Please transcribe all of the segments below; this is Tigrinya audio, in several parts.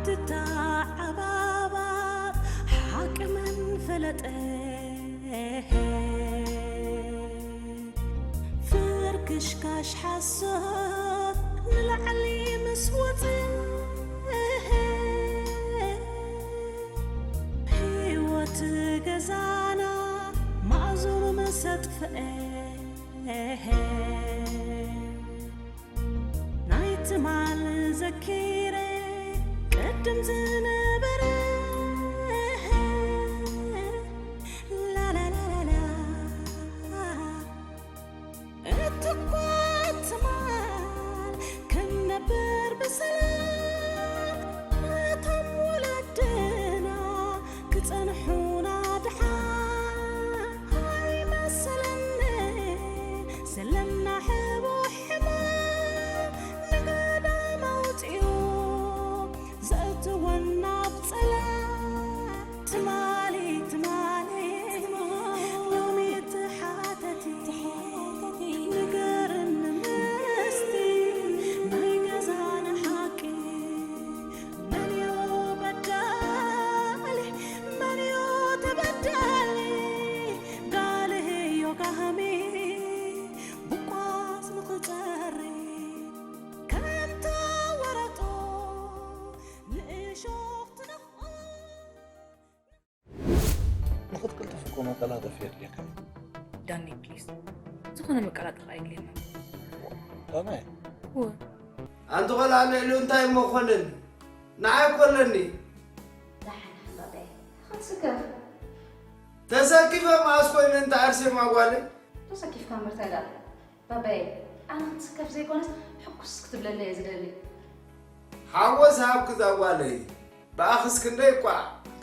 ትተዓባባጥ ሓቂ መን ፈለጠ? ፍርክሽካሽ ሓሶት ንላዕሊ ምስ ወጸ፣ ህይወት ገዛና ማእዝኑ ምስ ኣጥፍአ፣ ናይ ትማል ዘኪረ ቅድም ዝነበረ፣ ላላላላላ፣ እትኳ ትማል ክንነብር ብሰላም፣ ነቶም ወለድና ክጸንሑና ድሓን ኣይመሰለኒ። ዘለና ሕቡእ ሕማም ንገዳም ኣውጺኡ ዘእትወና ኣብ ጸላም። ትማሊ ትማሊ ሎሚ ተሓተቲ፣ ንገርኒ ምስቲ ናይ ገዛና ሓቂ። መን እዩ በዳሊ? መን እዩ ተበዳሊ? ጋልህዮ ጋህሚ ብቋስ ንኽጸሪ ከም ተወረጦ ንእሾኽ ትነኽኦ። ንኽትቅልጥፍ እኮ መቀላጠፊ የድልየካ እዩ። ዳኒ፣ ፕሊዝ፣ ዝኾነ መቀላጠፊ ኣየድልየና። ከመይ? እወ። ኣንቲ ቆልዓ ልዕሊኡ እንታይ እሞ ክኾነኒ? ንዓይ እኮ ኣለኒ። ደሓን ሓምባባየ፣ ተኸስከፍ። ተሰኪፈ መኣስ ኮይነ እንተ ኣርሴማ ጓለይ? ተሰኪፍካ እምበር እንታይ ደኣ? ባባየ፣ ኣነ ክትስከፍ ዘይኮነስ ሕኩስ ክትብለለይ እየ ዝደሊ። ሓጎስ ሃብኪ እዛ ጓለይ። ብኣኽስ ክንደይ እኳ፣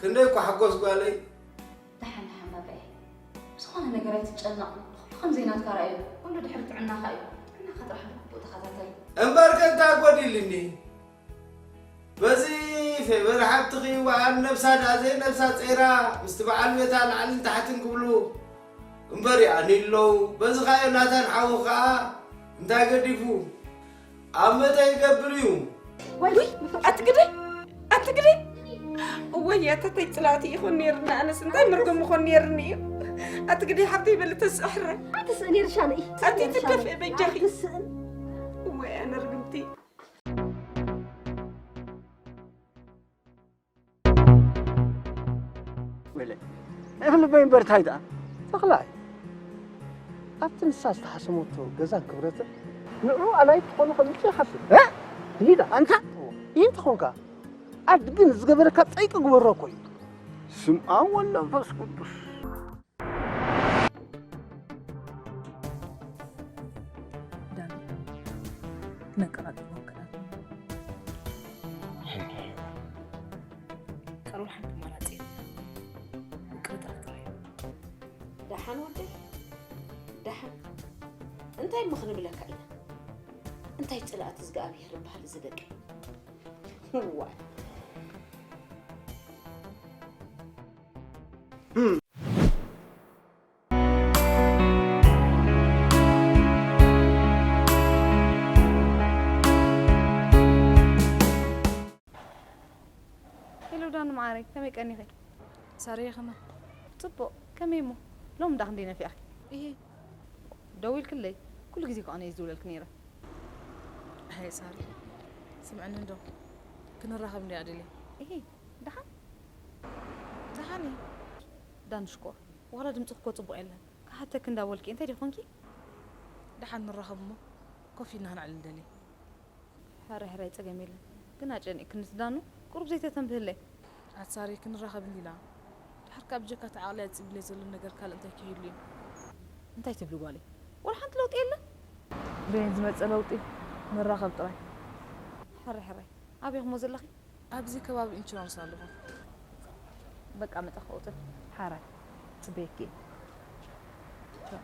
ክንደይ እኳ ሕጎስ ጓለይ። ደሓን፣ ደሓን ባባየ። ብዝኾነ ነገር ኣይትጨነቕ። ኩሉ ከም ዘይናትካ ርኣዮ። ኩሉ ድሕሪ ጥዕናኻ እዩ። ጥዕናኻ ጥራሕ ብግቡእ ተኸታተል። እምበርከ እንታይ ጎዲልኒ? በዚ ፌቨር ሓብትኺ ወኣን ነብሳ ደኣ ዘይነብሳ ጸይራ ምስቲ በዓል ቤታ ላዕልን ታሕትን ክብሉ እምበር ይኣንዩ ኣለዉ። በዚ ኸኣ ዮናታን ሓዊ ኸኣ እንታይ ገዲፉ ኣብ መተ ይገብር እዩ። ወይ ኣቲ ግደይ፣ ኣቲ ግደይ። እወይ ኣተተይ ጽላእቲ ይኾን ነይርና፣ ኣነስ እንታይ መርገም ምኾን ነይርኒ እዩ። ኣቲ ግደይ ሓብተይ በሊ ተስእሕረ። ኣትስእን ኤርሻ ንኢ። ኣቲ ትደፍእ በጃኺ። ኣትስእን። እወይ ኣነ ርግምቲ። ወይለይ፣ ናይ ፍልበይ እምበር እንታይ ደኣ? ተኽላይ፣ ኣብቲ ንሳ ዝተሓሰመቶ ገዛን ክብረትን ንዕኡ ኣላይት ትኾኑ ከም ምቹ ይሓስብ። እ? ይዳ፣ ኣንታ፣ ይህን ትኾንካ፣ ኣድግን ዝገበረካ ጸይቂ ግበሮ እኮ እዩ። ስም ኣብ ወልድ መንፈስ ቅዱስ። ዳኒ፣ ነቀራጥቦ ክዳን። ቀርቡ ሓንቲ ኣማራጺ የለን። ውቅብ ጥርጥር እዩ። ደሓን ወደይ፣ ደሓን። እንታይ እሞ ክንብለካ ኢና? እንታይ ጽልኣት እግዚኣብሔር ይበሃል እዚ ደቀይ? ዋይ። ሄሎ ዳኑ መዓረይ፣ ከመይ ቀኒኺ? ሳርየ ከመይ? ጽቡቕ፣ ከመይ እሞ? ሎሚ እንዳ ክንደይ ነፊዕኺ? እሂ። ደዊልክለይ፣ ኩሉ ግዜ ከኣ እየ ዝድውለልኪ ነይረ። ኣይ ሳሪ፣ ስምዕኒ እንዶ፣ ክንራኸብ እንድየ ደልየ። እሂ፣ ደሓን? ደሓን እየ። ዳኑ ሽኮር፣ ዋላ ድምፅኺ እኮ ጽቡቕ የለን። ክሓተኪ እንዳበልኩ፣ እንታይ ዲኺ ኮንኪ? ደሓን ንራኸብ እሞ፣ ኮፍ ኢልና ክንዕልል ደልየ። ሕራይ ሕራይ ጸገም የለን። ግን ኣጨኒቕክኒ ዳኑ፣ ቁሩብ ዘይተተንብህለይ። ኣቲ ሳሪ ክንራኸብ እንዲና። ድሓር ከኣ ብጀካ እቲ ዓቕሊ ኣጽቢብለይ ዘሎ ነገር ካልእ እንታይ ክህሉ እዩ? እንታይ ትብሊ ጓለይ? ዋላ ሓንቲ ለውጢ የለን? በየን ዝመጸ ለውጢ? ንራኸብ ጥራይ። ሕራይ ሕራይ። ኣበይ ኢኺሞ ዘለኺ? ኣብዚ ከባቢ ኢንሹራንስ ኣለኹ። በቃ መጣ ክወጽእ። ሓራይ። ጽበየኪ። ቻው።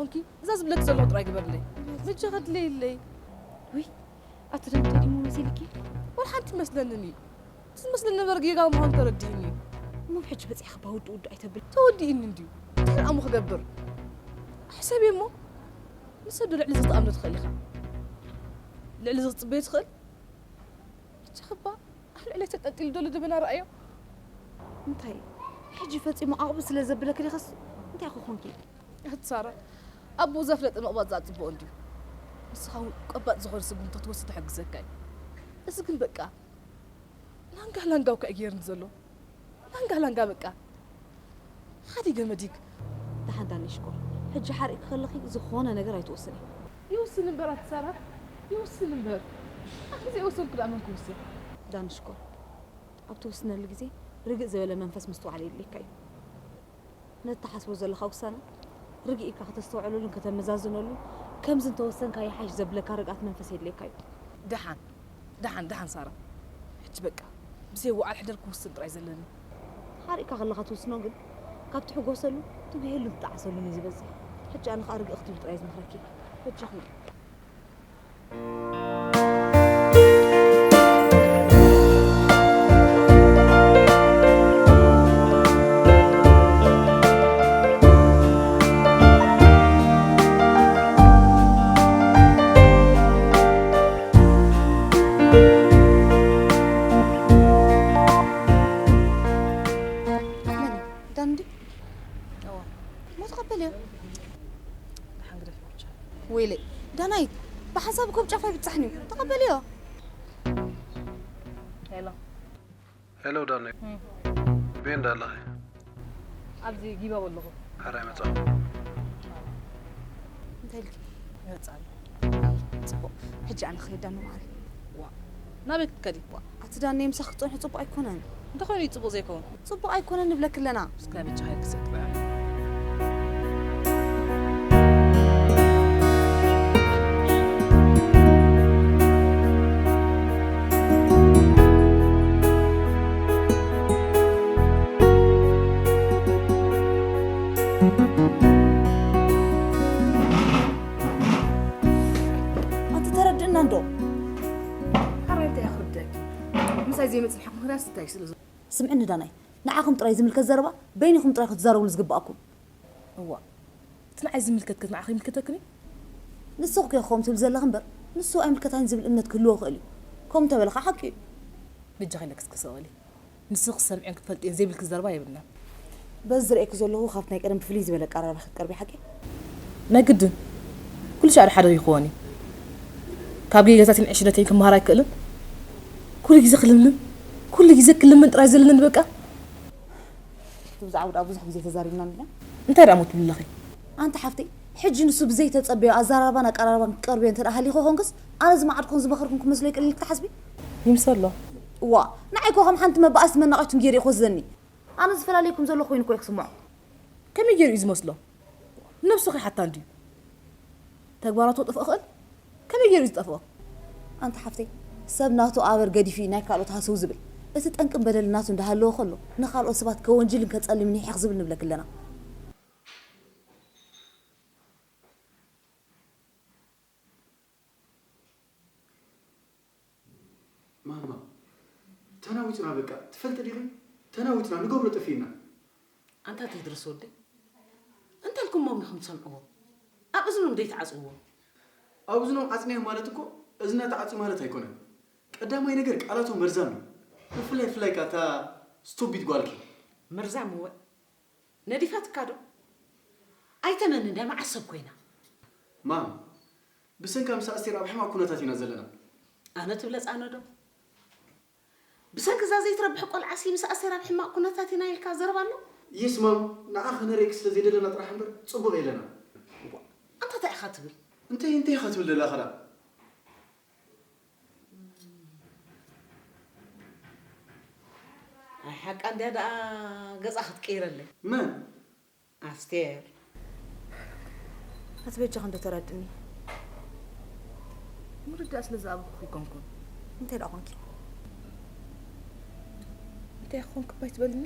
ኮንኪ እዛ ዝብለኪ ዘለኹ ጥራይ ግበርለይ። በጃኺ ኣድልይለይ። ውይ፣ ኣቲ ዳኒ እንታይ ድዩ መሲልኪ? ወላ ሓንቲ መስለንን እዩ። እቲ ዝመስለኒ ነበር ጌጋ ምዃኑ ተረዲእኒ እዩ። እሞ ሕጂ በጺሕኺ እባ ውድእ ውድእ ኣይተብል። ተወዲእኒ እንድዩ። እንታይ ደኣ እሞ ክገብር? ሕሰብዮ እሞ። ንሰብ ዶ ልዕሊ እዚ ክትኣምኖ ትኽእል ኢኻ? ልዕሊ እዚ ክትጽበዮ ትኽእል? ሕጂ ኸባ ኣብ ልዕለይ ተንጠልጢሉ ዘሎ ደበና ረኣዮ። እንታይ? ሕጂ ፈጺሙ ዓቕቢ ስለ ዘብለኪ ዲኸስ እንታይ ክኾንኪ? ኣቲ ሳራ፣ ኣቦኡ ዘፍለጠ ምቕባጽ ዝኣጽብኦ እንድዩ። ንስኻ እውን ቆባጽ ዝኾነ ስጉምቲ ክትወስድ ይሕግዘካ እዩ። እዚ ግን በቃ ላንጋ ላንጋ እኮ እዩ ገይርኒ ዘሎ። ላንጋ ላንጋ በቃ። ኻዲ ገመዲግ። ደሓን ዳኒ ሽኮር፣ ሕጂ ሓሪእኪ ከለኺ ዝኾነ ነገር ኣይትወስኒ። ይውስን እምበር ኣቲ ሳራ፣ ይውስን እምበር። ኣቲ ዘይወሰንኩ ደኣ መን ክውስን? ዳኒ ሽኮር፣ ኣብ ትውስነሉ ግዜ ርግእ ዝበለ መንፈስ ምስትውዓል የድልየካ እዩ። ነቲ ትሓስቦ ዘለኻ ውሳነ ርግእ ኢልካ ከተስተውዕለሉን ከተመዛዝነሉን፣ ከምዚ እንተወሰንካ ይሓይሽ ዘብለካ ርግኣት መንፈስ የድልየካ እዩ። ደሓን፣ ደሓን፣ ደሓን ሳራ። ሕጂ በቃ ብዘይ ውዓል ሕደር ክውስን ጥራይ ዘለኒ። ሓሪእካ ከለኻ ትውስኖ ግን ካብ ትሕጎሰሉ፣ ትጉሄሉን ትጠዓሰሉን እዩ ዝበዝሕ። ሕጂ ኣነ ኸኣ ርግእ ክትብሊ ጥራይ ዝመኽረኪ። በጃኹም። ዳንዲ እዋ። ሞ ተቐበልዮ። ደሓን ግደፊ ብቻ። ወይለይ ዳናይት፣ ብሓንሳብ ኮብ ጫፍ ኣይብጻሕን እዩ። ተቐበልዮ። ሄሎ። ሄሎ ዳናይት። እም። በይ እንዳ ኣለኺ? ኣብዚ ጊባቦ ኣለኹ። ሕራይ መጻኹ። እንታይ ኢልኪ? ይመጽእ ኣሎ። ጽቡቕ። ሕጂ ኣነ ክኸይድ ዳኑ ማዕረ። ዋ። ናበይ ክትከዲ? ዋ፣ ኣቲ ዳኒ ምሳኺ ክጸንሑ ጽቡቕ ኣይኮነን። እንተኾይኑ እዩ ጽቡቕ ዘይከውን። ጽቡቕ ኣይኮነን ንብለኪ ኣለና። እስከ በጃኺ ክስቅበያ። ኣቲ ተረድእና እንዶ። ሓራይ እንታይ ክርደኪ? ምሳይ ዘይምጽንሐ ምኽንያት እንታይ ስለ ስምዕኒ ዳናይ፣ ንዓኹም ጥራይ ዝምልከት ዘረባ በይንኹም ጥራይ ክትዛረቡሉ ዝግብኣኩም። እዋ፣ እቲ ንዓይ ዝምልከት ከ ንዓኺ ይምልከተክን እዩ? ንስኺ ከ ከምኡ ትብል ዘለኺ እምበር፣ ንሱ ኣይምልከታን ዝብል እምነት ክህልዎ ይኽእል እዩ። ከምኡ እንተበለ ኸዓ ሓቂ እዩ። በጃኺ ኢለኪ እስኪ ስቕ በሊ። ንስኺ ክትሰምዕዮን ክትፈልጥዮን ዘይብልኪ ዘረባ የብልናን። በዚ ዝርእየኪ ዘለኹ ካብቲ ናይ ቀደም ብፍልይ ዝበለ ኣቀራርባ ክትቀርቢ ሓቂ? ናይ ግድን። ኩሉ ሻዕ ሓደ ይኸውን እዩ። ካብ ጌጋታትን ዕሽነተይን ክመሃር ኣይክእልን? ኩሉ ግዜ ክልምልም፣ ኩሉ ግዜ ክልምን ጥራይ ዘለኒ በቃ። እቲ ብዛዕባ ደኣ ብዙሕ ግዜ ተዛሪብና እንዲና። እንታይ ደኣ እሞ ትብሊ ኣለኺ? ኣንቲ ሓፍተይ፣ ሕጂ ንሱ ብዘይተጸበዮ ኣዘራርባን ኣቀራርባን ክቀርብዮ እንተ ደኣ ሃሊኹ ኮንክስ፣ ኣነ ዝመዓድኩን ዝመኸርኩን ክመስሎ ይቅልል ክትሓስቢ? ይምሰሎ። እዋ፣ ንዓይ እኮ ከም ሓንቲ መባኣስ መናቐይቱን ገይሩ እዩ ክወስደኒ። ኣነ ዝፈላለየኩም ዘሎ ኮይኑ እኮ እዩ ክስምዖ። ከመይ ገይሩ እዩ ዝመስሎ? ነብሱ ከይሓታ እንድዩ። ተግባራቱ ክጠፍኦ ክእል? ከመይ ገይሩ እዩ ዝጠፍኦ? ኣንቲ ሓፍተይ፣ ሰብ ናቱ ኣበር ገዲፉ እዩ ናይ ካልኦት ሃሰው ዝብል። እቲ ጠንቅን በደልን ናቱ እንዳሃለወ ከሎ፣ ንኻልኦት ሰባት ከወንጅልን ከጸልምን ይሕኽ ዝብል ንብለኪ ኣለና። ማማ፣ ተናዊጽና በቃ፣ ትፈልጢ ዲኺ? ተናዊጽና፣ ንገብሮ ጠፊእና። ኣንታ ቴድሮስ ወደይ፣ እንታይ ኢልኩሞም ኢኹም ትሰምዕዎ? ኣብ እዝኖም ደይትዓጽውዎ። ኣብ እዝኖም ዓጽናዮም ማለት እኮ እዝና ተዓጽዩ ማለት ኣይኮነን። ቀዳማይ ነገር ቃላቶም መርዛም እዩ። ብፍላይ፣ ብፍላይ ከኣ እታ ስቱፒድ ጓልኪ። መርዛም እወ። ነዲፋትካ ዶ? ኣይተመንንያ መዓስ ሰብ ኮይና። ማም፣ ብሰንካ ምስ ኣስቴር ኣብ ሕማቕ ኩነታት ኢና ዘለና። ኣነ ትብለጽ ኣነ ዶ? ብሰንኪ እዛ ዘይትረብሕ ቆልዓሲ ምስ ኣስቴር ኣብ ሕማቕ ኩነታት ኢና ኢልካ ዘረባ ኣሎ? የስ ማም፣ ንዓ ክነርእየኪ ስለ ዘይደለና ጥራሕ እምበር ጽቡቕ የለና። እዋ፣ ኣንታ እንታይ ኢኻ ትብል? እንታይ፣ እንታይ ኢኻ ትብል ዘለኻ ደኣ? ኣይ ሓቃ እንድያ ደኣ ገጻ ክትቅይረለይ። መን? ኣስቴር። ኣቲ በጃኺ እንዶ ተረድእኒ። ምርዳእ ስለ ዝኣበኩ ኣይኮንኩን። እንታይ ደኣ ኮንኪ? እንታይ ኮንኩ እባ ኣይትበልኒ?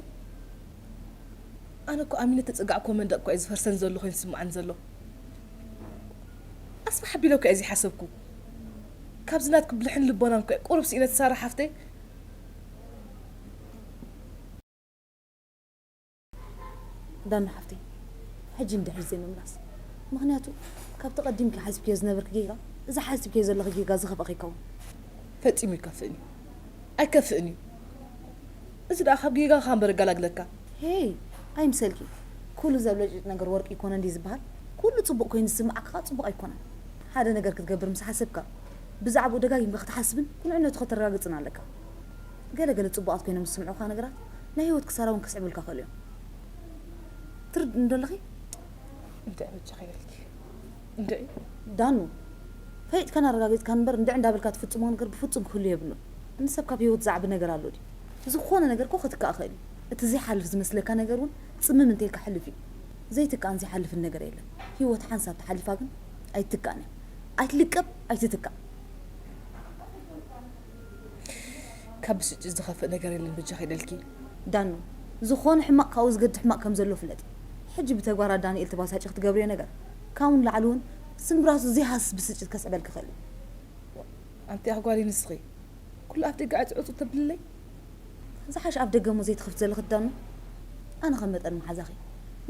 ኣነ እኮ ኣሚነ ተጸጋዕኩዎ መንደቕ እኮ እዩ ዝፈርሰን ዘሎ ኮይኑ ዝስምዓኒ ዘሎ። ጽባሕ ኣቢለ እኮ እየ ዘይሓሰብኩ። ካብዚ ናትኪ ብልሕን ልቦናን እኮ እየ ቁሩብ ስኢነ ሳራ ሓፍተይ። ዳና ሓፍተይ፣ ሕጂ ንድሕሪት ዘይምምላስ። ምኽንያቱ ካብቲ ቀዲምኪ ሓሲብክዮ ዝነበርኪ ጌጋ፣ እዚ ሓሲብክዮ ዘለኺ ጌጋ ዝኸፍኣ ከይከውን። ፈጺሙ ኣይከፍእን እዩ። ኣይከፍእን እዩ። እዚ ደኣ ካብ ጌጋኻ እምበር ገላግለካ። ሄይ፣ ኣይምሰልኪ። ኩሉ ዘብለጭልጭ ነገር ወርቂ ኣይኮነን ድዩ ዝበሃል? ኩሉ ጽቡቕ ኮይኑ ዝስምዓካ ጽቡቕ ኣይኮነን። ሓደ ነገር ክትገብር ምስ ሓሰብካ፣ ብዛዕባኡ ደጋጊምካ ክትሓስብን ቅኑዕነቱ ከተረጋግጽን ኣለካ። ገለ ገለ ጽቡቓት ኮይኖም ዝስምዑኻ ነገራት ናይ ህይወት ክሳራ እውን ከስዕቡልካ ይኽእሉ እዮም። ትርድእኒ ዶ ኣለኺ? እንድዒ በጃኺ ኢልኪ። እንድዒ። ዳኑ፣ ፈሊጥካን ኣረጋጊጽካን እምበር እንድዒ እንዳበልካ ትፍጽሞ ነገር ብፍጹም ክህሉ የብሉን። ንሰብ ካብ ህይወት ዝዓቢ ነገር ኣሎ ድዩ? ዝኾነ ነገር እኮ ክትካእ ይኽእል እዩ። እቲ ዘይሓልፍ ዝመስለካ ነገር እውን ጽምም እንተኢልካ ሕልፍ እዩ። ዘይትካእን ዘይሓልፍን ነገር የለን። ህይወት ሓንሳብ ተሓሊፋ ግን ኣይትካእን እያ። ኣይትልቀብ፣ ኣይትትካእ። ካብ ብስጭት ዝኸፍእ ነገር የለን በጃኺ ኢለልኪ። ዳኑ፣ ዝኾነ ሕማቕ ካብኡ ዝገድድ ሕማቕ ከም ዘሎ ፍለጢ። ሕጂ ብተግባር ዳንኤል ተባሳጭ ክትገብርዮ ነገር ካብኡ ንላዕሊ እውን ስንብራቱ ዘይሃስስ ብስጭት ከስዕበልኪ ይኽእል እዩ። ኣንቲ ኣጓሊ ንስኺ ኩሉ ኣፍ ደገ ዕጹ ዕጹ ተብልለይ። ዝሓሽ ኣፍ ደገ እሞ ዘይትኸፍቲ ዘለኺ ዳኑ። ኣነ ከም መጠን መሓዛኺ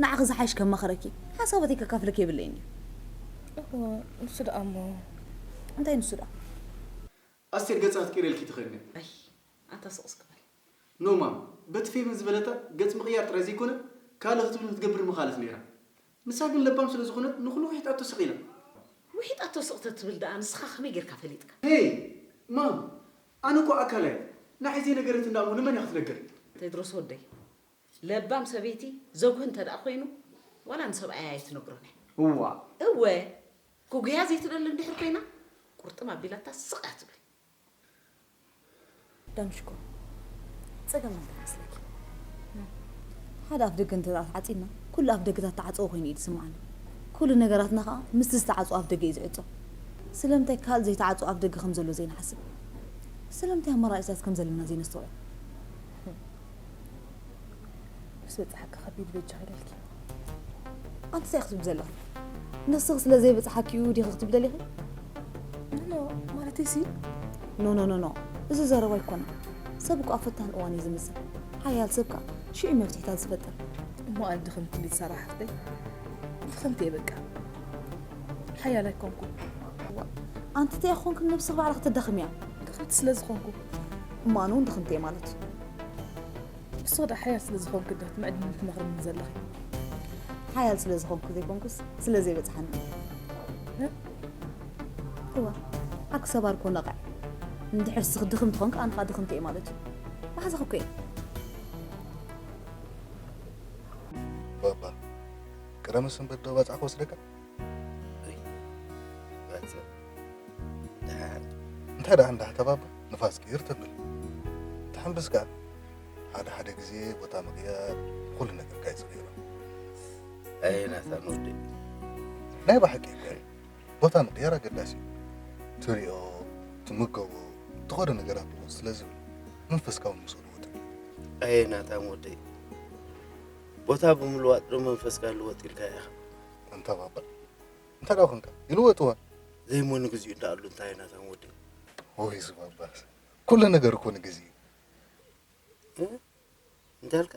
ንዓኺ ዝሓይሽ ከማኽረኪ ሓሳባተይ ከካፍለኪ የብለይን እዩ። እወ፣ ንሱ ደኣ እሞ። እንታይ ንሱ ደኣ? ኣስቴር ገጻ ክትቅይረልኪ ትኽእልኒ። ኣይ፣ ኣታ ስቕ እስኪ በል። ኖ ማም፣ በቲ ፌቨን ዝበለታ ገጽ ምቕያር ጥራይ ዘይኮነ ካልእ ክትብል ክትገብር ምኻለት ነይራ። ንሳ ግን ለባም ስለ ዝኾነት ንኹሉ ውሒጣቶ ስቕ ኢላ። ውሒጣቶ ስቕ ተትብል ደኣ ንስኻ ከመይ ጌርካ ፈሊጥካ? ሄይ ማም፣ ኣነ እኮ ኣካል እየ። ንዓይ ዘይነገረትኒ ደኣ እሞ ንመን እያ ክትነግር? ቴድሮስ ወደይ፣ ለባም ሰበይቲ ዘጉሂ እንተ ደኣ ኮይኑ ዋላ ንሰብኣያ ኣይትነግሮን እያ። እዋ። እወ፣ ክጉህያ ዘይትደሊ እንድሕር ኮይና ቁርጥም ኣቢላታ ስቕ እያ ትብል። ዳንሽኮ፣ ጸገም እንታይ ይመስለኪ? ሓደ ኣፍ ደገ እንተ ተዓጺና ኩሉ ኣፍ ደገታት ተዓጽዎ ኮይኑ እዩ ዝስምዓኒ። ኩሉ ነገራትና ከኣ ምስቲ ዝተዓጽወ ኣፍ ደገ እዩ ዝዕጾ። ስለምንታይ ካልእ ዘይተዓጽወ ኣፍ ደገ ከም ዘሎ ዘይንሓስብ? ስለምንታይ ኣማራጺታት ከም ዘለና ዘይነስተውዕል? ምስ በጻሓካ ከቢድ በጃኺ ኢለልኪ። ኣንቲ እንታይ ክትብሊ ዘለኺ? ንስኺ ስለ ዘይበጻሓኪ እዩ ዲኺ ክትብሊ ደሊኺ? ኖ፣ ኖ፣ ማለተይሲ። ኖ፣ ኖ፣ ኖ፣ ኖ። እዚ ዘረባ ኣይኮነን። ሰብ እኮ ኣብ ፈታኒ እዋን እዩ ዝምዘን። ሓያል ሰብ ከኣ ሽዑ መፍትሒታት ዝፈጥር። እሞ ኣነ ድኽምቲ እንድየ ሳራ ሓፍተይ። ድኽምቲ እየ በቃ። ሓያል ኣይኮንኩን። ዋ፣ ኣንቲ እንታይ ኮንክ ንነብስኺ ባዕልኺ ተዳኽምያ? ድኽምቲ ስለ ዝኾንኩ። እሞ ኣነ እውን ድኽምቲ እየ ማለት እዩ። ንስኺ ደኣ ሓያል ስለ ዝኾንኪ ዶ ትምዕድኒ ትመኽርኒ ዘለኺ? ሓያል ስለ ዝኾንኩ ዘይኮንኩስ ስለ ዘይበጽሓኒ። እ? እዋ፣ ዓርኪ ሰባር እኮ ነቓዕ። እንድሕር ንስኺ ድኽምቲ ኾንኪ ኣነ ኸኣ ድኽምቲ እየ ማለት እዩ። መሓዛኺ እኮ እየ። ባባ፣ ቀደም ሰንበት ዶ ባጽዓ ክወስደካ? እይ፣ ባጽዕ። ደሓን። እንታይ ደኣ እንዳ ተባባ ንፋስ ቅይር ተብል። ተሓምብስ ከኣ ሓደ ሓደ ግዜ ቦታ ምቕያር ኩሉ ነገርካ እዩ ዝቕይሮ። ኣይ ናታ ወደይ። ናይ ብሓቂ እኮ እዩ። ቦታ ምቕያር ኣገዳሲ እዩ። ትሪኦ፣ ትምገቦ፣ ትኸዶ ነገራት ብቑፅ ስለ ዝብል መንፈስካ እውን ምስኡ ልወጥ እዩ። ኣየ ናታም ወደይ፣ ቦታ ብምልዋጥ ዶ መንፈስካ ልወጥ ኢልካ ኢኻ? ኣንታ ባባ፣ እንታይ ደኣ ኾንካ? ይልወጥዋ። ዘይሞ ንግዚኡ እንዳኣሉ እንታይ ናታም ወደይ? ወይ እዚ ባባስ፣ ኩሉ ነገር እኮ ንግዜ እዩ። እ? እንታይ ኣልካ?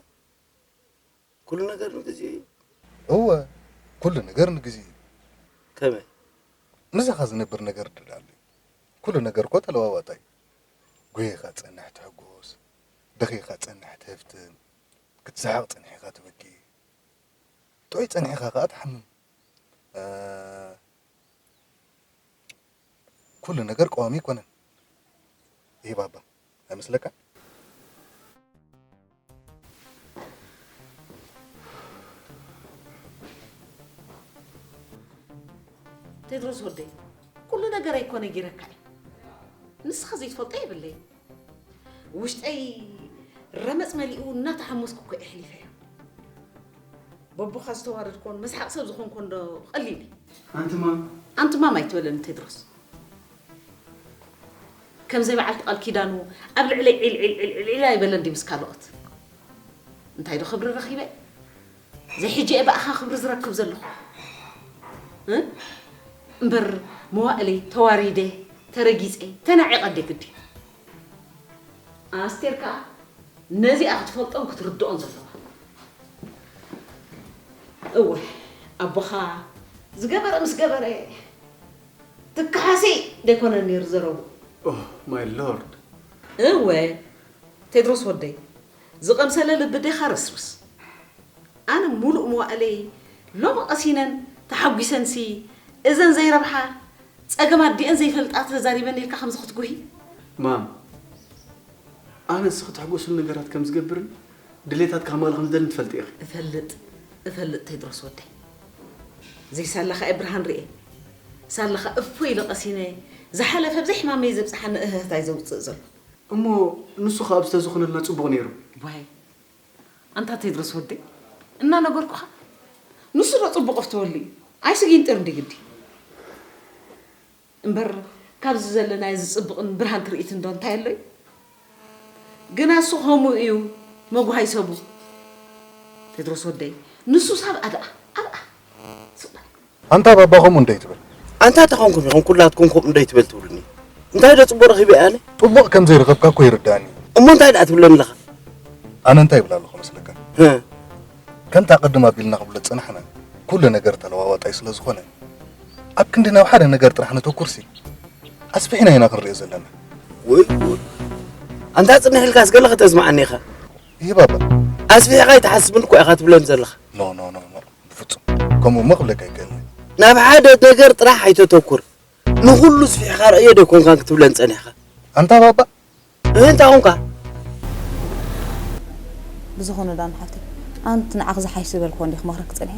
ኩሉ ነገር ንግዜ እዩ። እወ፣ ኩሉ ነገር ንግዜ እዩ። ከመይ? ምሳኻ ዝነብር ነገር ድዳሊ። ኩሉ ነገር እኮ ተለዋዋጣ እዩ። ጎይኻ ጸንሕ ትሕጎስ፣ ደኺኻ ጸንሕ ትህፍትም፣ ክትስሕቕ ጸኒሕካ ትበኪ፣ ጥዑይ ጸኒሕካ ከኣ ትሓምም። እ፣ ኩሉ ነገር ቀዋሚ ኣይኮነን። ይህ ባባ፣ ኣይመስለካን? ቴድሮስ ወደይ፣ ኩሉ ነገር ኣይኮ ነጊረካ እየ። ንስኻ ዘይትፈልጦ የብለይን። ውሽጠይ ረመጽ መሊኡ እናተሓሞስኩ እኮ እየ ኣሕሊፈዮ። በቦኻ ዝተዋረድኮን መስሓቕ ሰብ ዝኾንኮን ዶ ቀሊል እዩ? ኣንቲ ማም። ኣንቲ ማም ኣይትበለኒ ቴድሮስ። ከም ዘይበዓልቲ ቃል ኪዳኑ ኣብ ልዕለይ ዒል ዒል ዒል ዒል ዒል ኣይበለን ድዩ ምስ ካልኦት? እንታይ ዶ ክብሪ ረኺበ? ዘይ ሕጂ እየ ብኣኻ ክብሪ ዝረክብ ዘለኹ። እ? እምበር መዋእለይ ተዋሪደ፣ ተረጊጸ፣ ተናዒቐ ኣደ ግዲ። ኣስቴር ከኣ ነዚኣ ክትፈልጦን ክትርድኦን ዘለዋ። እወ፣ ኣቦኻ ዝገበረ ምስ ገበረ ትከሓሲ ደይኮነን ነይሩ ዘረቡ። Oh my lord። እወ፣ ቴድሮስ ወደይ፣ ዝቐምሰለ ልቢ ዴኻ ረስርስ። ኣነ ሙሉእ መዋእለይ ሎሚ ቀሲነን ተሓጒሰንሲ እዘን ዘይረብሓ ጸገም ኣዲአን ዘይፈልጣ ተዛሪበን ኢልካ ከምዚ ክትጉሂ? ማም፣ ኣነ ንስኺ ትሕጎስሉ ነገራት ከም ዝገብርን ድሌታት ከማልእ ከም ዝደልን ትፈልጢ ኢኺ። እፈልጥ፣ እፈልጥ ቴድሮስ ወደይ። ዘይሳላኻ እየ ብርሃን ርኤ። ሳላኻ እፎ ኢለ ቀሲነ፣ ዝሓለፈ ብዘይ ሕማመይ ዘብጽሓኒ እህህታይ ዘውጽእ ዘሎ። እሞ ንሱ ከኣ ብዝተዝኾነልና ጽቡቕ ነይሩ። ዋይ ኣንታ ቴድሮስ ወደይ፣ እናነገርኩኻ ንሱ ዶ ጽቡቕ እፍተወሉ እዩ? ኣይስጊን ጥር እንዲ ግዲ። እምበር ካብዚ ዘለናዮ ዝጽብቕን ብርሃን ትርኢት እንዶ እንታይ ኣሎ እዩ? ግና እሱ ከምኡ እዩ መጉሃይ ሰቡ። ቴድሮስ ወደይ፣ ንሱስ ኣብኣ ደኣ፣ ኣብኣ። ስቕ በል። ኣንታ ባባ ከምኡ እንዶ ኣይትበል። ኣንታ ተኾንኩም ኢኹም ኩላትኩም ከምኡ እንዶ ኣይትበል ትብሉኒ? እንታይ ዶ ጽቡቕ ረኺበ እየ ኣነ? ጽቡቕ ከም ዘይረኸብካ እኮ ይርድኣኒ እዩ። እሞ እንታይ ደኣ ትብለኒ ኣለኻ? ኣነ እንታይ ይብል ኣለኹ መስለካ? ከምቲ ኣቐድም ኣቢልና ክብሎ ዝጸናሕና፣ ኩሉ ነገር ተለዋዋጣይ ስለ ዝኾነ፣ ኣብ ክንዲ ናብ ሓደ ነገር ጥራሕ ነተኩርሲ፣ ኣስፊሕና ኢና ክንሪኦ ዘለና። ወይ ጉድ! ኣንታ ጽንሕ ኢልካስ ገለ ከተስምዓኒ ኢኻ። ይህ ባባ፣ ኣስፊሕኻ ኣይትሓስብን እኮ ኢኻ ትብለኒ ዘለኻ። ኖ ኖ ኖ ኖ፣ ብፍጹም ከምኡ እሞ ክብለካ ኣይክእልን። ናብ ሓደ ነገር ጥራሕ ኣይተተኩር። ንኹሉ ስፊሕኻ ርእዮ ዶ ኣይኮንካን ክትብለኒ ጸኒሕካ? ኣንታ ባባ፣ እህ እንታይ ኾንካ? ብዝኾነ ዳና ሓፍተይ ኣንቲ ንዓኺ ዝሓይሽ ዝበልክዎ እንዲኺ ክመኽረኪ ጸኒሐ።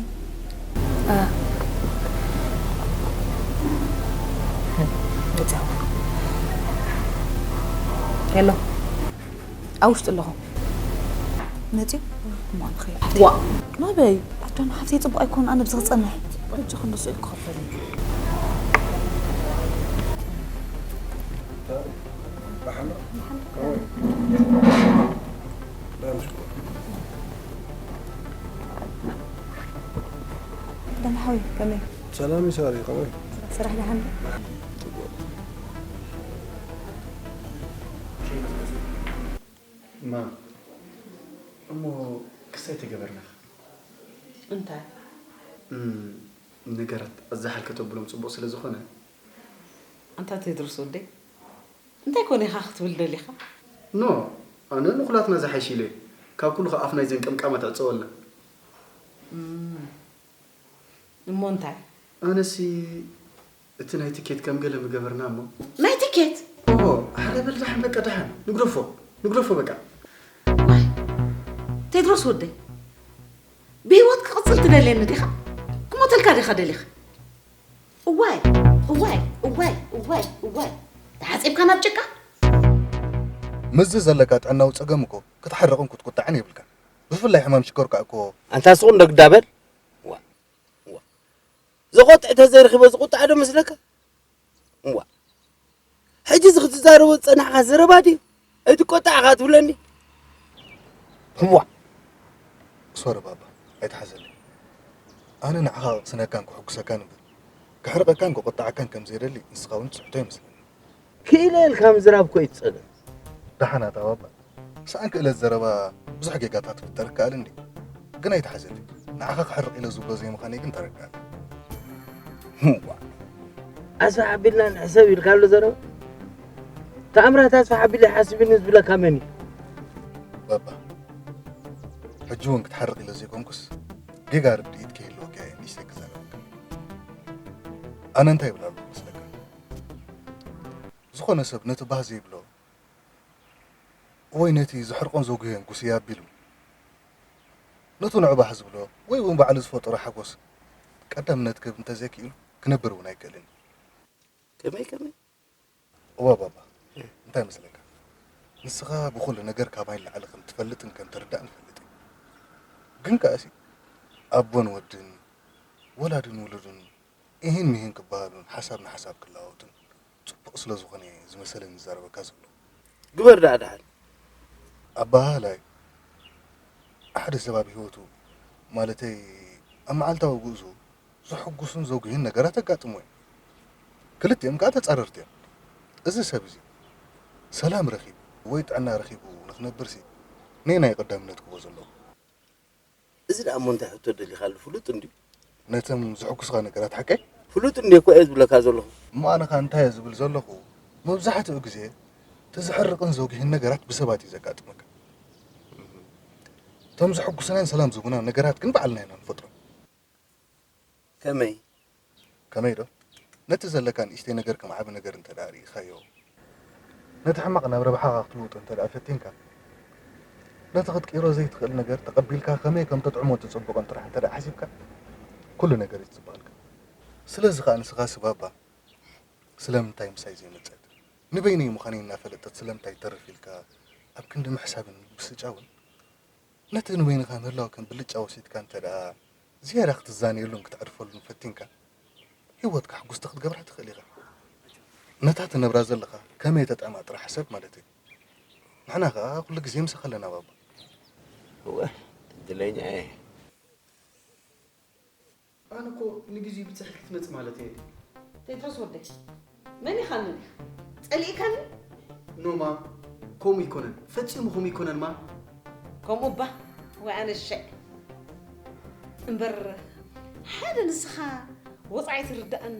ሄሎ ኣብ ውሽጢ ኣለኹ። መጺኡ እሞ ንኸይድ። ዋ ናበይ? ኣዳና ሓፍተይ ጽቡቕ ኣይኮን ኣነ ብዚ ክጸንሕ። በጃ ክንደሱ ኢልኩ ከፈለኒ። ደሓን ሓወይ ከመይ? ሰላም እዩ ሳሪ፣ ከመይ? ስራሕ ደሓን ዶ? እማ እሞ ክስታይ ተገበርናኻ። እንታይ? ነገራት ኣዛሓል ከተብሎም ጽቡቕ ስለ ዝኾነ። ኣንታ ቴድሮስ ወደይ፣ እንታይ ኮን ኢኻ ክትብል ደሊኻ? ኖ፣ ኣነ ንኹላትና ዝሓይሽ ኢለ፣ ካብ ኩሉ ኸኣ ኣፍ ናይዘን ቀምቃማት ዕጸወልና። እሞ እንታይ? ኣነሲ እቲ ናይ ትኬት ከም ገለ ምገበርና እሞ። ናይ ትኬት? ኦሆ፣ ኣረ በል ደሓን በቃ ደሓን። ንግደፎ፣ ንግደፎ በቃ። ዋይ፣ ቴድሮስ ወደይ፣ ብህይወት ክቕጽል ትደልየኒ ዲኻ? ክሞተልካ ዲኻ ደሊኻ? እዋይ እዋይ እዋይ እዋይ እዋይ ተሓጺብካ ናብ ጭቃ። ምስዚ ዘለካ ጥዕናዊ ጸገም እኮ ክትሓርቕን ክትቁጣዕን የብልካን። ብፍላይ ሕማም ሽኮር ከኣ እኮ። ኣንታ ስቕ እንዶ ግዳ በል። ዋ ዋ ዘቖጥዕ ተዘይረኺበ ዝቑጣዕ ዶ መስለካ? እዋ ሕጂ እዚ ክትዛረቦ ዝጸናሕካ ዘረባ ድዩ? ኣይትቆጣዕካ ትብለኒ? እዋ ሶሪ ባባ ኣይትሓዘለይ። ኣነ ንዓኻ ክቕስነካን ክሕጉሰካን እምበር ክሕርቐካን ክቑጣዓካን ከም ዘየደሊ ንስኻ እውን ትስሕቶ ይመስለኒ። ክኢለ ኢልካ ምዝራብ እኮ እዩ እቲ ጸገም። ደሓን ኣታ ባባ። ሰኣን ክእለት ዘረባ ብዙሕ ጌጋታት ክፍጠር ይከኣል እንድዩ። ግን ኣይትሓዘለይ። ንዓኻ ክሕርቕ ኢለ ዝብሎ ዘይምዃነይ ግን ተረድኣኒ። ዋእ። ኣስፍሕ ኣቢልና ንሕሰብ ኢልካ ኣሎ ዘረባ? ተኣምራት ኣስፍሕ ኣቢለ ይሓስብ ኢልኒ ዝብለካ መን እዩ? ባባ፣ ሕጂ እውን ክትሓርቕ ኢለ ዘይኮንኩስ፣ ጌጋ ርድኢት ከይህልወካ እየ ንእሽተይ ክዛረበካ። ኣነ እንታይ ይብል ኣለኹ መስለካ? ዝኾነ ሰብ ነቲ ባህ ዘይብሎ ወይ ነቲ ዘሕርቖን ዘጉህዮን ጉስይ ኣቢሉ፣ ነቱ ንዑ ባህ ዝብሎ ወይ እውን ባዕሉ ዝፈጠሮ ሓጎስ ቀዳምነት ክህብ እንተዘይክኢሉ ክነብር እውን ኣይክእልን እዩ። ከመይ ከመይ? እወ ባባ፣ እንታይ መስለካ? ንስኻ ብኹሉ ነገር ካባይ ንላዕሊ ከም ትፈልጥን ከም ትርዳእን እፈልጥ እየ። ግን ከኣሲ ኣቦን ወድን፣ ወላድን ውሉድን ኢሂን ሚሂን ክበሃሉን ሓሳብ ንሓሳብ ክለዋወጡን ጽቡቕ ስለ ዝኾነ እየ ዝመሰለኒ ዝዛረበካ ዘሎ። ግበር ደኣ ደሓን። ኣበሃህላይ፣ ሓደ ሰብ ኣብ ህይወቱ፣ ማለተይ ኣብ መዓልታዊ ጉዕዞኡ ዘሐጉሱን ዘጉህዩን ነገራት የጋጥሞ እዩ። ክልቲኦም ከኣ ተጻረርቲ እዮም። እዚ ሰብ እዚ ሰላም ረኺቡ ወይ ጥዕና ረኺቡ ንኽነብርሲ ነየናይ ቀዳምነት ክቦ ዘለዎ? እዚ ደኣ እሞ እንታይ ሕቶ ደሊኻሉ? ፍሉጥ እንድዩ። ነቶም ዝሕጉስኻ ነገራት ሓቀይ? ፍሉጥ እንድየ እኮ እየ ዝብለካ ዘለኹ። እሞ ኣነ ኸኣ እንታይ እየ ዝብል ዘለኹ? መብዛሕትኡ ግዜ እቲ ዘሕርቕን ዘጉህን ነገራት ብሰባት እዩ ዘጋጥመካ። እቶም ዘሐጉሱናን ሰላም ዝህቡናን ነገራት ግን ባዕልና ኢና ንፈጥሮም። ከመይ? ከመይ ዶ? ነቲ ዘለካ ንእሽተይ ነገር ከም ዓቢ ነገር እንተ ደኣ ርኢኻዮ፣ ነቲ ሕማቕ ናብ ረብሓኻ ክትልውጦ እንተ ደኣ ፈቲንካ፣ ነቲ ክትቅይሮ ዘይትኽእል ነገር ተቐቢልካ ከመይ ከም ተጥዕሞን ተጸብቖን ጥራሕ እንተ ደኣ ሓሲብካ፣ ኩሉ ነገር እዩ ዝጽበቐልካ። ስለዚ ኸኣ ንስኻሲ ባባ ስለምንታይ ምሳይ ዘይመጸት? ንበይነይ ምዃነይ እናፈለጠት ስለምንታይ ተርፍ ኢልካ ኣብ ክንዲ ምሕሳብን ምግብስጫውን ነቲ ንበይንኻ ምህላው ከም ብልጫ ወሲድካ እንተ ደኣ ዝያዳ ክትዛነየሉን ክተዕርፈሉን ፈቲንካ፣ ህይወትካ ሕጉስቲ ክትገብራ ትኽእል ኢኻ። ነታ ትነብራ ዘለኻ ከመይ ተጥዕማ ጥራሕ ሕሰብ ማለተይ። ንሕና ኸኣ ኩሉ ግዜ ምሳኻ ኣለና ባባ። እወ፣ ዕድለኛ እየ። ኣነ እኮ ንግዜኡ ብጽሕኪ ክትመጽ ማለተይ እየ። ቴድሮስ ወደይ፣ መን ኢኻ ንዲኻ? ጸሊእካኒ? ኖ ማም፣ ከምኡ ኣይኮነን፣ ፈጺሙ ከምኡ ኣይኮነን ማም። ከምኡ እባ ወይ ኣነ ሸዕ። እምበር ሓደ ንስኻ ወጻኢ ትርዳእን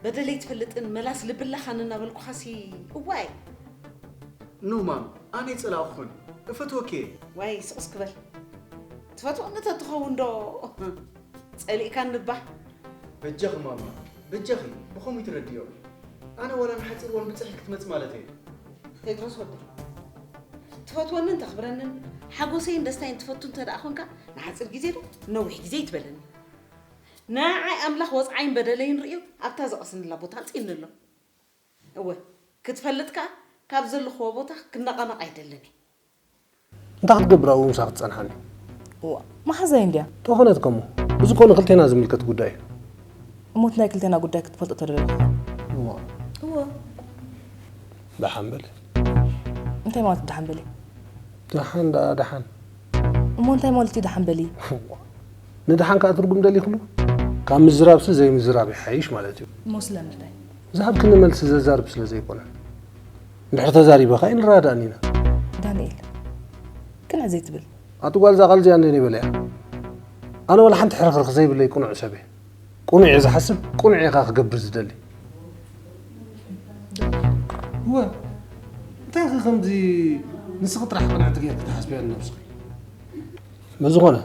በደለይ ትፈልጥን መላስ ልቢ ኣለኻን እናበልኩኻሲ እዋይ። ኖ ማም፣ ኣነ ኣይጸላእኹኽን፣ እፈትወኪ እየ። ዋይ ስቕ እስኪ በል። ትፈትወኒ ተትኸውን ዶ ጸሊእካኒ እባ። በጃኺ ማማ፣ በጃኺ ብኸምኡ ኣይትረድእዮ። ኣነ ዋላ ንሓጺር እዋን ብጽሕኪ ክትመጺ ማለተይ እየ። ቴድሮስ ወደይ፣ ትፈትወንን ተኽብረንን ሓጎሰይን ደስታይን ትፈቱ እንተ ደኣ ኾንካ ንሓጺር ግዜ ዶ ነዊሕ ግዜ ኣይትበለኒ። ንዓይ ኣምላኽ ወጽዓይን በደለይን ርእዩ ኣብታ ዘቐስንላ ቦታ ኣምጺኡኒ ኣሎ። እወ፣ ክትፈልጥ ከኣ ካብ ዘለኽዎ ቦታ ክነቓነቕ ኣይደልን እየ። እንታይ ክትገብር ኣብኡ ምሳኺ ትጸንሓኒ? እዋ፣ መሓዛይ እንድያ። ተኾነት ከሞ፣ እዚ እኮ ንክልቴና ዝምልከት ጉዳይ እዩ። እሞ እቲ ናይ ክልቴና ጉዳይ ክትፈልጦ ተደለኻ? እዋ፣ እዎ። ደሓን በሊ። እንታይ ማለት እዩ ደሓን በሊ? ደሓን ደኣ ደሓን። እሞ እንታይ ማለት እዩ ደሓን በሊ? ንደሓን ከኣ ትርጉም ደሊኽሉ? ካብ ምዝራብሲ ዘይምዝራብ ይሓይሽ ማለት እዩ። እሞ ስለምንታይ? ዝሃብክኒ መልሲ ዘዛርብ ስለ ዘይኮነ። እንድሕር ተዛሪበ ከኣ ኣይንረዳዳእን ኢና። ዳንኤል፣ ቅንዕ ዘይትብል። ኣቲ ጓል እዛ ቃል እዚኣ እንደ በለያ። ኣነ ዋላ ሓንቲ ሕርኽርኽ ዘይብለይ ቅኑዕ ሰብ እየ። ቅኑዕ እየ ዝሓስብ፣ ቅኑዕ እየ ከኣ ክገብር ዝደሊ። እወ፣ እንታይ ኢኺ ከምዚ ንስኺ ጥራሕ ቅንዕቲ ጌርኪ ትሓስብያ ንነብስኺ? ብዝኾነ፣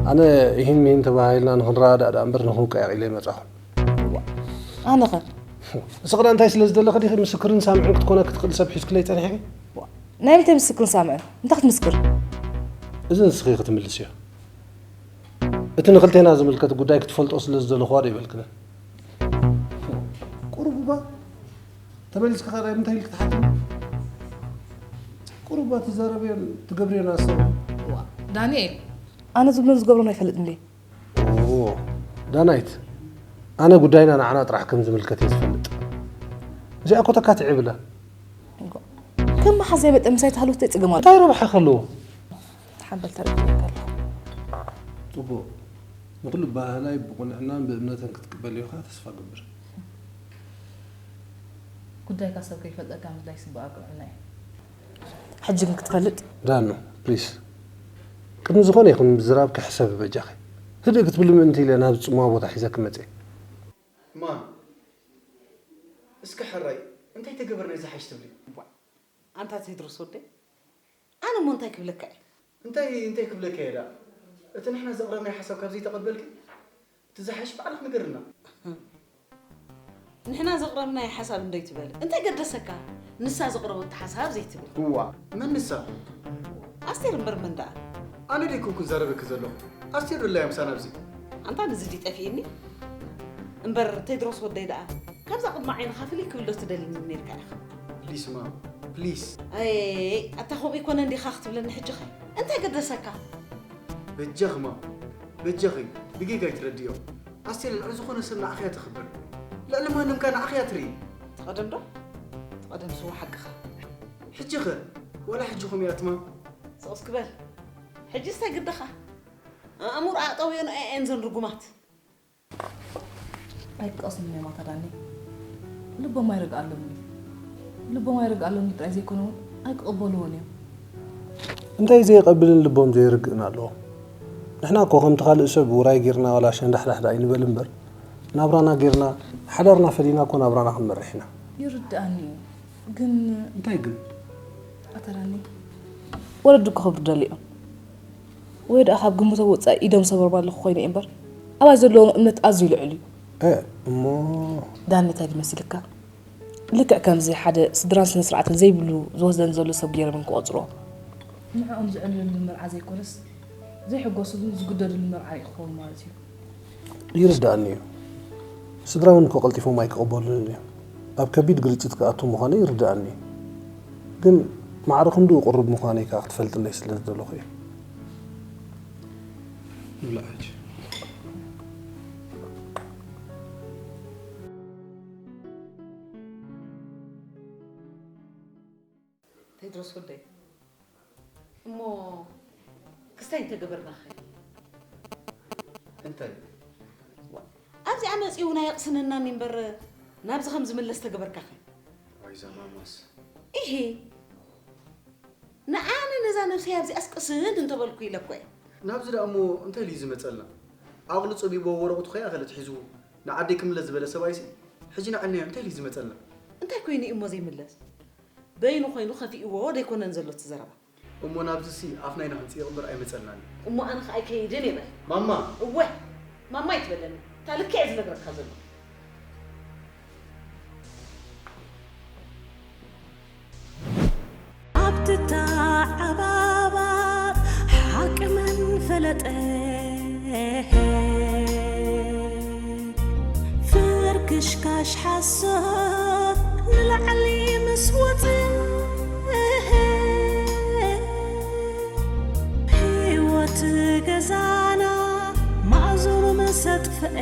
ኣነ ኢሂን ሚሂን ተባሃሂልና ንኽንረዳዳእ ደኣ እምበር ንኽንቀያቕ ኢለ ኣይመጻኹን። ኣነኸ? ንስኺ ደኣ እንታይ ስለ ዝደለኺ ዲኺ ምስክርን ሳምዕን ክትኮነኪ ትኽእል ሰብ ሒዝክለይ ጸኒሕኪ? ናይ ምንታይ ምስክርን ሳምዕን? እንታይ ክትምስክር? እዚ ንስኺ ኢኺ ክትምልስዮ። እቲ ንኽልቴና ዝምልከት ጉዳይ ክትፈልጦ ስለ ዝደለኽዋ ዶ ኣይበልክንን? ቁሩብ እባ ተመሊስካ ኸኣ እንታይ ኢልኪ ትሓትኒ? ቁሩብ እባ ትዛረብዮን ትገብርዮን ኣስተውዕሊ። ዋእ ዳንኤል፣ ኣነ ዝብሎን ዝገብሮን ኣይፈልጥን ድየ? ኦ ዳናይት፣ ኣነ ጉዳይና ንዓና ጥራሕ ከም ዝምልከት እየ ዝፈልጥ። እዚኣ እኮ ተካትዕ የብላን። ከም መሓዛይ መጠን ምሳይ ተሃልወት እንታይ ጸገም ኣሎ? እንታይ ረብሓ ከ ኣለዎ? ሓበል ተረዲኤካ ኣለኹ። ጽቡቕ። ንኹሉ ብኣህላይ ብቕንዕናን ብእምነትን ክትቅበልዮ ከኣ ተስፋ እገብር። ጉዳይካ ሰብ ከይፈልጠካ ምድላይ ጽቡቕ ኣቅንዕና እዩ። ሕጂ ግን ክትፈልጥ። ዳኑ፣ ፕሊስ። ቅድሚ ዝኾነ ይኹን ምዝራብኪ ሕሰቢ በጃኺ። ህድእ ክትብሊ ምእንቲ ኢለ ናብዚ ጽምዋ ቦታ ሒዘኪ መጽየ። ማም፣ እስኪ ሕራይ እንታይ ተገበርና እዩ ዝሓይሽ ትብሊ? ኣንታ ቴድሮስ ወደይ፣ ኣነ እሞ እንታይ ክብለካ እየ? እንታይ እንታይ ክብለካ እየ ደኣ? እቲ ንሕና ዘቕረብናዮ ሓሳብ ካብ ዘይተቐበልኪ፣ እቲ ዝሓይሽ ባዕልኺ ንገርና። ንሕና ዘቕረብናዮ ሓሳብ እንዶ ኣይትበል። እንታይ ገደሰካ ንሳ ዘቕረበቶ ሓሳብ ዘይትብል? እዋ፣ መን ንሳ? ኣስቴር እምበር መን ደኣ? ኣነ ዶ ኣይኮንኩን ዛረበኪ ዘለኹ? ኣስቴር ዶ ኣላ እያ ምሳና ኣብዚ? ኣንታ ነዚ ድዩ ጠፊእኒ? እምበር ቴድሮስ ወደይ ደኣ ካብዛ ቅድሚ ዓይንኻ ፍልይ ክብል ዶ ትደልኒ ነይርካ ኢኻ? ፕሊስ ማም፣ ፕሊስ። ኣይ፣ ኣታ ከምኡ ኣይኮነን ዲኻ ክትብለኒ ሕጂ ኸ? እንታይ ገደሰካ? በጃኺ ማም፣ በጃኺ ብጌጋ ኣይትረድእዮ። ኣስቴር ልዕሊ ዝኾነ ሰብ ንዓኺ እያ ተኽብር። ልዕሊ ማንም ከኣ ንዓኺ እያ ትርኢ። ትቐደም ዶ? ትቐደም ስዋ ሓቅኻ። ሕጂ ኸ ዋላ ሕጂ ከምኡ እያ ትማም? ስቕ እስኪ በል። ሕጂስ እንታይ ግድኻ? ኣእምሮኣ ጠውየን እየን ዘን ርጉማት። ኣይትጠቕስኒ እዮም ኣታ ዳኒ። ልቦም ኣይርግኣሎም እዩ። ልቦም ኣይርግኣሎም እዩ ጥራይ ዘይኮነ እውን ኣይክቕበልዎን እዮም። እንታይ ዘይቐብልን ልቦም ዘይርግእን ኣለዎም? ንሕና እኮ ከምቲ ካልእ ሰብ ውራይ ጌርና ዋላ ሸንዳሕዳሕዳ ኣይንበል እምበር ናብራና ጌርና ሓዳርና ፈሊና እኮ ናብራና ክንመርሕ ኢና። ይርድኣኒ እዩ ግን እንታይ ግን ኣተራኒ ወለዱ ክኸብሩ ደልዮም ወይ ደኣ ካብ ግምቶም ወፃኢ ኢዶም ሰበርባ ኣለኹ ኮይነ እምበር ኣባይ ዘለዎም እምነት ኣዝዩ ልዑል እዩ። እ እሞ ዳኒ እንታይ ዝመስልካ? ልክዕ ከምዚ ሓደ ስድራን ስነ ስርዓትን ዘይብሉ ዝወስደኒ ዘሎ ሰብ ገይሮም ክቖፅርዎ። ንዕኦም ዝዕልለሉ መርዓ ዘይኮነስ ዘይሕጎስሉን ዝግደድሉ መርዓ እዩ ክኸውን ማለት እዩ። ይርድኣኒ እዩ። ስድራ እውን እኮ ቀልጢፎም ኣይክቕበሉንን እዮም። ኣብ ከቢድ ግርጭት ክኣቱ ምዃኑ ይርድኣኒ እዩ። ግን ማዕረ ክንድኡ ቅሩብ ምዃነይ ከኣ ክትፈልጥለይ ስለ ዝደለኹ እየ። ንብላዕ ሕጂ። ቴድሮስ ወደይ እሞ ክስታይ እንተገበርናኸ? እንታይ? ኣብዚኣ መፂኡ ናይ የቕስነናኒ እምበር ናብዚ ከም ዝምለስ ተገበርካኸ? ዋይ ዛማማስ። ኢሂ ንዓነ ነዛ ነብሰይ ኣብዚኣስ ቅስን እንተበልኩ ኢለ እኮ እየ። ናብዚ ደኣ እሞ እንታይ ልዩ ዝመፀልና? ዓቕሉ ፀቢብዎ ወረቕቱ ከይኣኸለት ሒዙ ንዓደይ ክምለስ ዝበለ ሰብኣይሲ ሕጂ ንዓነዮ እንታይ ልዩ ዝመፀልና? እንታይ ኮይኑ እዩ እሞ ዘይምለስ? በይኑ ኮይኑ ከፊእዎ ደይኮነን ዘሎ እቲ ዘረባ? እሞ ናብዚሲ ኣፍና ኢና ክንፅይቕ እምበር ኣይመፀልናን እዩ። እሞ ኣነ ኸዓ ኣይከይድን እየ በል። ማማ! እወ! ማማ ኣይትበለኒ። እታ ልክዕ እየ ዝነግረካ ዘለኹ። ኣብቲ ተዓባባር ሓቂ መን ፈለጠ? ፍርክሽካሽ ሓሶት ንላዕሊ ምስ ወፀ፣ ህይወት ገዛና ማእዝኑ ምስ ኣጥፍአ፣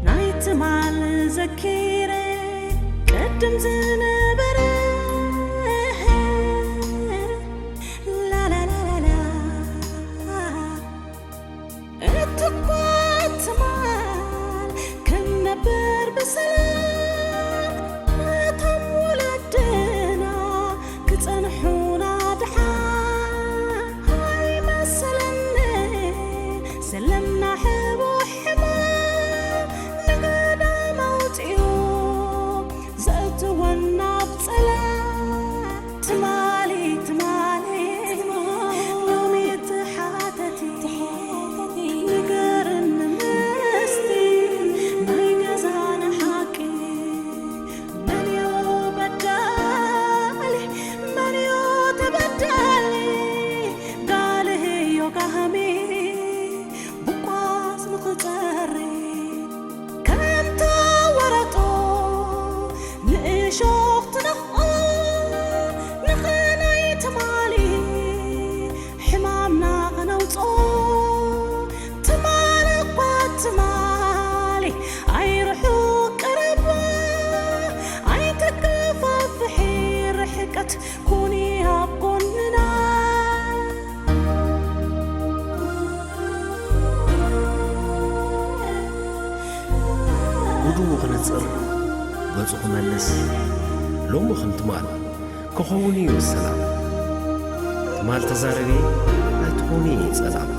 ናይ ትማል ዘኪረ ቅድም ዝነበረ ላላላላላ እትኳ ትማል ክንነብር ብሰላም እቶም ወለድና ክጸንሑና ድሓን ኣይመሰለኒ። ዘለና ሕቡእ ሕማም ንገዳም ኣውጺኡ ዘእትወና ኣብ ጸላም። ትማሊ ትማሊ ሎሚ ትሓተቲ ንገርኒ ምስቲ ናይ ገዛና ሓቂ። መንዮ በዳሊ መንዮ ተበዳሊ ጋልህዮ ጋህሚ ብቋስ ንኽጸሪ ከምታ ወረጦ ንእሾኽ ትነኽኦ ንኸናይ ትማሊ ሕማምና ኸነውፅኦ ትማል እኳ ትማሊ ኣይርሑቕ ቀረባ ኣይተከፋፍሒ ርሕቀት ኩኒ ኣብ ጎንና። ጉድኡ ክነጽር፣ ገጹ ክመልስ፣ ሎሚ ከም ትማል ክኸውን እዩ ሰላም። ትማል ተዛረቢ ኣይትኹኒ ጸላም።